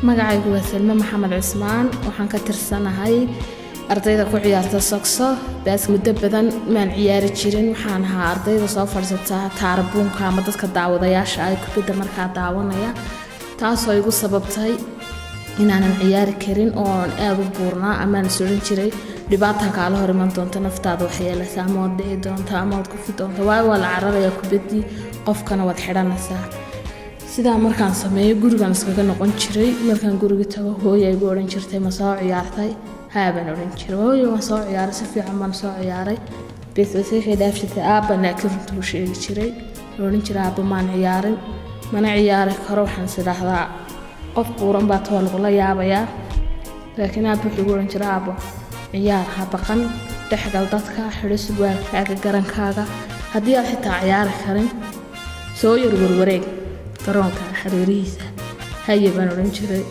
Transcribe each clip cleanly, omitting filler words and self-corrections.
Magacaygu waa Salme Maxamed Cismaan. Waxaan ka tirsanahay ardayda ku ciyaarta Sogso baas. Muddo badan maan ciyaari jirin. Waxaan ahaa ardayda soo fadhiisata taarabuunka ama dadka daawadayaasha ay kubadda markaa daawanaya, taasoo igu sababtay inaanan ciyaari karin oon aada u buurnaa, amaan is odhan jiray dhibaata kaala hor iman doonta, naftaada waxyeelaysa, ama waad dhici doonta ama waad kufi doonta, waayo waa la cararayaa kubaddii, qofkana waad xidhanaysaa. Sidaa markaan sameeyo, gurigaan iskaga noqon jiray. Markaan guriga tago, hooya igu odhan jirtay, "Ma soo ciyaartay?" "Haa," baan odhan jiray. "Hooyo, waan soo ciyaaray, si fiican baan soo ciyaaray." Bes wasakay dhaaf jirtay. Aabba laakiin runta u sheegi jiray, odhan jiray, "Aabba, maan ciyaarin, mana ciyaari karo. Waxaan is idhaahdaa qof buuran baa too lagula yaabayaa." Laakiin aabba wuxuu igu odhan jiray, "Aabbo, ciyaar, ha baqan, dhexgal dadka, xidho surwaalkaaga, garankaaga. Haddii aad xitaa ciyaari karin, soo yar warwareeg garoonka xariirihiisa." "Haye," baan odhan jiray.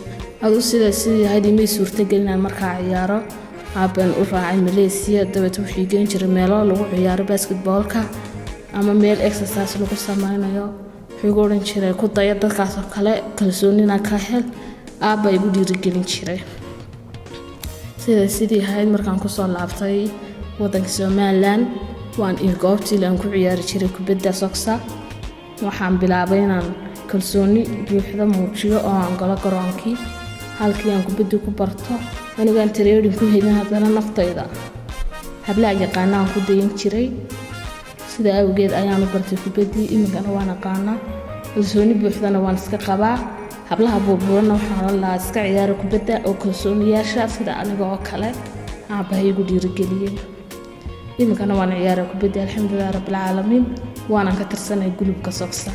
Aduu sidaa sidii ahayd imay suurtagelin inaan markaa ciyaaro. Aabbaan u raacay Maleesiya. Dabeet wuxuu geen jiray meelo lagu ciyaaro basketballka ama meel exercise lagu sameynayo. Wuxuu igu odhan jiray, "Ku daya dadkaas oo kale, kalsoonina ka hel." Aabbaa igu dhiirigelin jiray. Sida sidii ahayd, markaan kusoo laabtay wadanka Somaliland, waan goobtii aan ku ciyaari jiray kubadda sogsa. Waxaan bilaabay inaan kalsooni buuxda muujiyo oo aan galo garoonkii, halkii aan kubadda ku barto. Anigaan training ku helin, haddana naftayda hablaha yaqaana aan ku dayan jiray. Sida awgeed ayaan u bartay kubaddii. Iminkana waan aqaanaa, kalsooni buuxdana waan iska qabaa. Hablaha buurbuurana waxaan odhan lahaa, iska ciyaara kubadda oo kalsooniyaasha, sida aniga oo kale aabbahay igu dhiirigeliyey. Iminkana waan ciyaara kubadda, alxamdulilah rabbilcaalamiin, waanan ka tirsanay gulubka Sogsa.